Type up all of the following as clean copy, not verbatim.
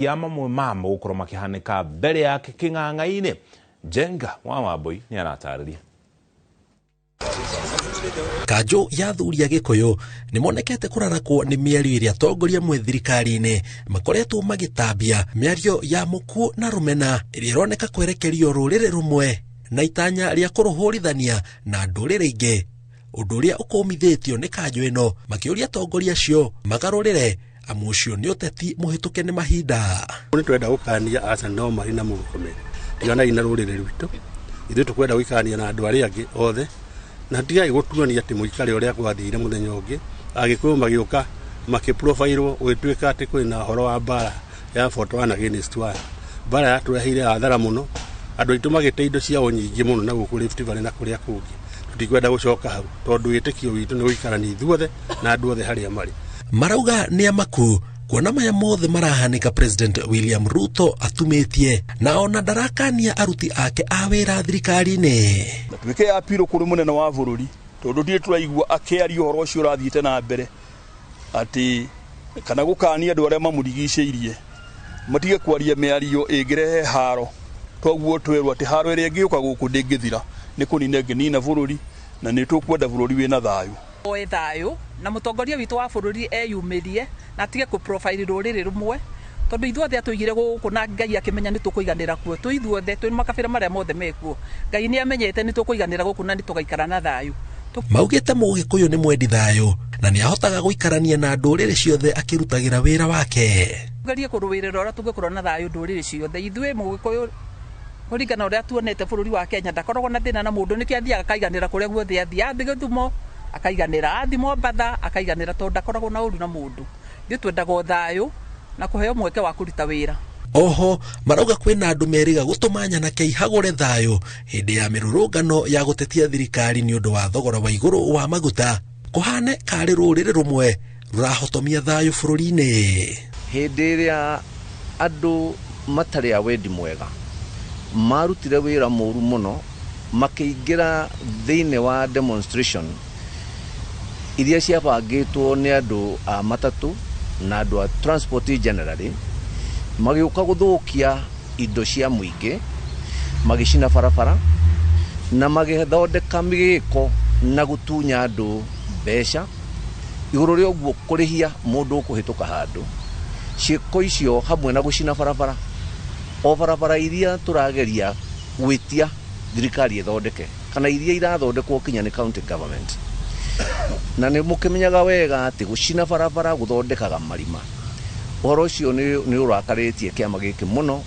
Ya mamwe mamo gũkorwo makĩhanĩka mbere yake kĩng'ang'a-inĩ. Njenga wa Wambui nĩ aratarĩria. Kanjũ ya athuri a Gĩkũyũ nĩ monekete kũrarakwo nĩ mĩario ĩrĩa atongoria amwe thirikari-inĩ makoretwo magĩtambia, mĩario ya mũkuũ na rũmena ĩrĩa ĩroneka kwerekerio rũrĩrĩ rũmwe na itanya rĩa kũrũhũrithania na ndũrĩrĩ ingĩ, ũndũ ũrĩa ũkũmithĩtio nĩ kanjũ ĩno makĩũria atongoria acio magarũrĩre, amu ũcio nĩ ũteti mũhĩtũke nĩ mahinda. Nĩ twenda gũkania aca no marĩ na Murkomen, tiganai na rũrĩrĩ rwitũ, ithuĩ tũkwenda gũikarania na andũ arĩa angĩ othe, na tigai gũtuania atĩ mũikare ũrĩa gwathire mũthenya ũngĩ Agĩkũyũ magĩũka makĩprofairwo, gũgĩtuĩka atĩ kwĩna ũhoro wa mbara ya 41 against 1. Mbara yatũreheire hathara mũno, andũ aitũ magĩte indo ciao nyingĩ mũno na gũkũ Rift Valley na kũrĩa kũngĩ. Tũtikwenda gũcoka hau tondũ wĩtĩkio witũ nĩ gũikarania ithuothe na andũ othe harĩa marĩ. Marauga nĩ amaku kuona maya mothe marahanĩka President William Ruto atumĩtie na ona ndarakania aruti ake a wĩra thirikari-inĩ. Na twĩke appeal kũrĩ mũnene wa bũrũri, tondũ ndirĩ tũraigua akĩaria ũhoro ũcio ũrathiĩte na mbere, atĩ kana gũkania andũ arĩa mamũrigicĩirie matige kwaria mĩario ĩngĩrehe haro. Toguo twerwo atĩ haro ĩrĩa ĩngĩũka gũkũ ndĩngĩthira, nĩ kũnina ĩngĩnina bũrũri, na nĩ tũkwenda bũrũri wĩna thayũ. Oe thayũ na mũtongoria witũ wa bũrũri eyumĩrie na atige kũ profile rũrĩrĩ rũmwe, tondũ ithuothe atũigire gũkũ na Ngai akĩmenya nĩ tũkũiganĩra kuo. Twĩ ithuothe twĩ makabĩra marĩa mothe mekuo, Ngai nĩ amenyete nĩ tũkũiganĩra gũkũ na nĩ tũgaikara na thayũ. Maugĩte Mũgĩkũyũ nĩ mwendi thayũ na nĩ ahotaga gũikarania na ndũrĩrĩ ciothe akĩrutagĩra wĩra wake. Tugerie kũrũĩrĩra ũrĩa tũngĩkorwo na thayũ ndũrĩrĩ ciothe. Ithuĩ Mũgĩkũyũ kũringana ũrĩa tuonete bũrũri wa Kenya ndakoragwo na thĩna na mũndũ, nĩkĩo athiaga akaiganĩra kũrĩa guothe athiĩ. Athiĩ Gĩthumo akaiganĩra, athiĩ Mombatha akaiganĩra, tondũ ndakoragwo na ũru na mũndũ. Ithuĩ twendaga o thayũ na kũheo mweke wa kũruta wĩra. Oho marauga kwĩna andũ merĩga gũtũma nyanake ihagũre thayũ hĩndĩ ya mĩrũrũngano ya gũtetia thirikari nĩ ũndũ wa thogora wa igũrũ wa maguta, kũhane karĩ rũrĩrĩ rũmwe rũrahotomia thayũ bũrũri-inĩ. Hĩndĩ ĩrĩa andũ matarĩ a wendi mwega marutire wĩra mũru mũno makĩingĩra thĩinĩ wa demonstration iria ciabangĩtwo nĩ andũ a matatũ na andũ a transport generally, magĩũka gũthũkia indo cia mũingĩ, magĩcina barabara na magĩthondeka mĩgĩko na gũtunya andũ mbeca igũrũ rĩa ũguo kũrĩhia mũndũ ũkũhĩtũka handũ. Ciĩko icio hamwe na gũcina barabara, o barabara iria tũrageria gwĩtia thirikari ĩthondeke kana iria irathondekwo kinya nĩ county government, na nĩ mũkĩmenyaga wega atĩ gũcina barabara gũthondekaga marima. Ũhoro ũcio nĩ ũrakarĩtie kĩama gĩkĩ mũno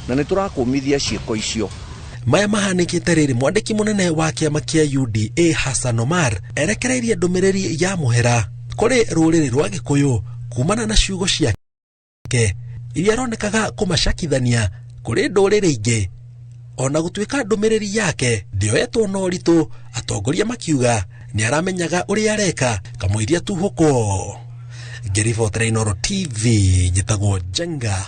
na nĩ tũrakũmithia ciĩko icio. Maya mahanĩkĩte rĩrĩ mwandĩki mũnene wa kĩama kĩa UDA Hassan Omar erekereirie ndũmĩrĩri ya mũhera kũrĩ rũrĩrĩ rwa Gĩkũyũ kumana na ciugo ciake iria aronekaga kũmacakithania kũrĩ ndũrĩrĩ ingĩ. Ona gũtuĩka ndũmĩrĩri yake ndĩoetwo na ũritũ, atongoria makiuga nĩ aramenyaga ũrĩa areka kamũiria tuhũkwo. Ngĩribotera Inooro TV, njĩtagwo Njenga